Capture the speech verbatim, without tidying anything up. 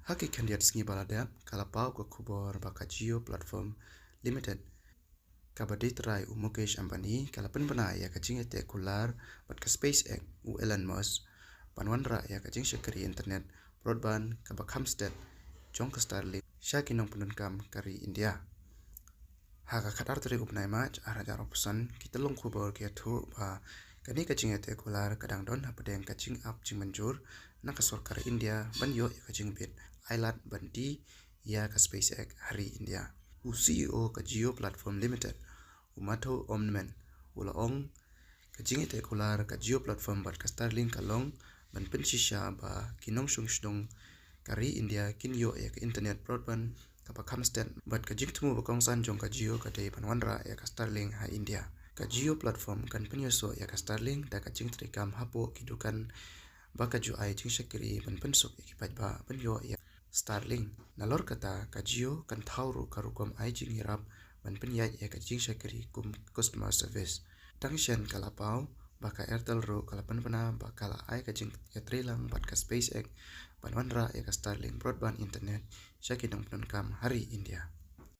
Ha ki khyndiat sngi ba la dep, ka la paw ka khubor ba ka Jio Platform Limited, kaba dei trai u Mukesh Ambani, ka la pynbna ïa ka jingïateh kular bad ka SpaceX u Elon Musk ban wanrah ïa ka jingshakri internet broadband kaba kham stet jong ka Starlink sha ki nongpyndonkam ka ri India. Ha ka khatar tarik u bnai March ar hajar arphew san, ki tyllong khubor ki ïathuh ba kane ka jingïateh kular ka dang don hapdeng ka jingap jingmynjur na ka sorkar India ban ïoh ïa ka jingbit ailad ban die ïa ka SpaceX ha ri India. U C E O ka Jio Platform Limited, u Madhu Omen, u la ong, ka jingïateh kular ka Jio Platform bad ka Starlink ka long ban pynshisha ba ki nongshong shnong ka ri India kin ïoh ïa ka internet broadband kaba kham stet, bad ka jingthmu ba kongsan jong ka Jio ka dei ban wanrah ïa ka Starlink ha India. Ka Jio Platform kan pynïasoh ïa ka Starlink da ka jingtreikam hapoh ki dukan ba ka ju ai jingshakri ban pynsuk ïa ki paidbah ban ïoh ïa Starlink. Nalor kata, ka Jio kan thaw ruh ka rukom ai jingïarap ban pynïaid ïa ka jingshakri kum customer service. Tang shen ka la paw ba ka Airtel ruh ka la pynbna ba ka la ai ka jingïatreilang bad ka SpaceX ban wanrah ïa ka Starlink broadband internet sha ki nongpyndonkam ha ri India.